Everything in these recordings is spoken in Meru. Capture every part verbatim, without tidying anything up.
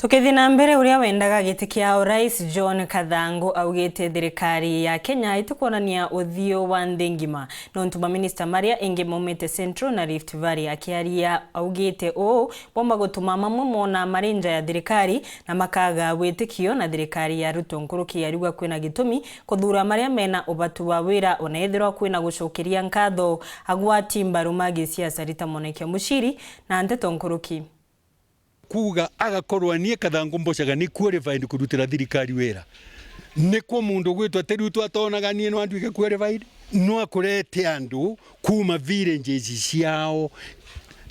Tukithi na mbere, uria wendaga giti kia urais John Kathangu augite thirikari ya Kenya itikwonania uthio wa nthi ngima, nontu maminista maria ingi maumite Central na Rift Valley. Akiaria augite uu, bomba gutuma mamwe mona mari nja ya thirikari na makaga witikio na thirikari ya Ruto. Nkuruki ariuga kwina gitumi kuthura maria mena ubatu wa wira, ona ethirwa kwina gucokeria nkatho agwati mbaru ma gisiasa. Rita Mwaniki Muchiri na nteto nkuruki. Kuuga agakorwa nie Kathangu Mbocaga ni qualified kurutira thirikari wira. Nikwo mundu gwitwa ti riu twatonaga nie no anduike qualified? No akurete andu kuuma villages ciao,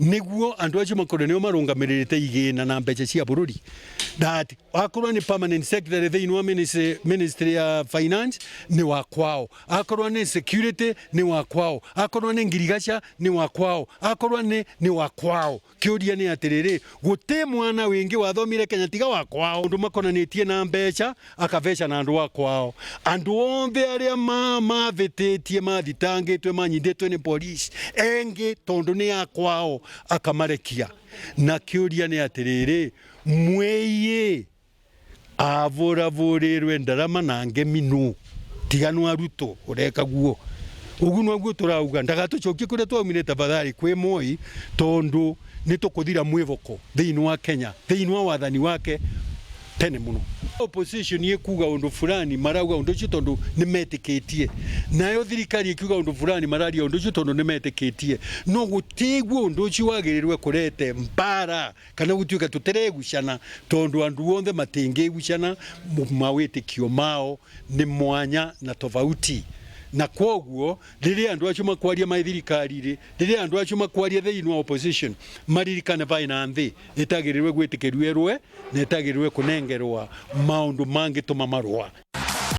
niguo andu acio makorwe nio marungamiririte igina na mbeca cia bururi. That akorwa ni permanent secretary thiini wa ministry, ministry ya finance, ni wa kwao. Akorwa ni security, ni wa kwao. Akorwa ni ngirigaca, ni wa kwao. Akorwa ni, ni wa kwao. Kiuria ni atiriri, guti mwana wingi wathomire Kenya tiga wa kwao? Undu makonanitie na mbeca, akaveca na andu a kwao. Andu onthe aria ma-, mavititie, mathitangitwe, manyithitwe ni polisi, engi tondu ni a kwao, akamarekia. Na kiuria ni atiriri, mwii avuravurirwe ndarama na ngemi nu? Tiga nwa Ruto ureka guo. Ugu nwaguo turauga, ndagatucokie kuria twaumire tafadhali kwi Moi, tondu ni tukuthira mwivoko thiini wa Kenya, thiini wa wathani wake tene muno. Opposition ikuuga undu fulani, marauga undu ucio tondu ni metikitie. Nayo thirikari ikiuga undu fulani, mararia undu ucio tondu ni metikitie. No gutiguo undu ucio wagirirwe kurete mbara kana gutuika tutiregucana, tondu andu onthe matingigucana, mu-, mawitikio mao ni mwanya na tofauti. Na kwoguo, riria andu acio makwaria mai thirikari-ri, riria andu acio makwaria thiini wa opposition, maririkane vai na nthi itagirirwe gwitikirua irue na itagirirwe kunengerwa maundu mangituma marua.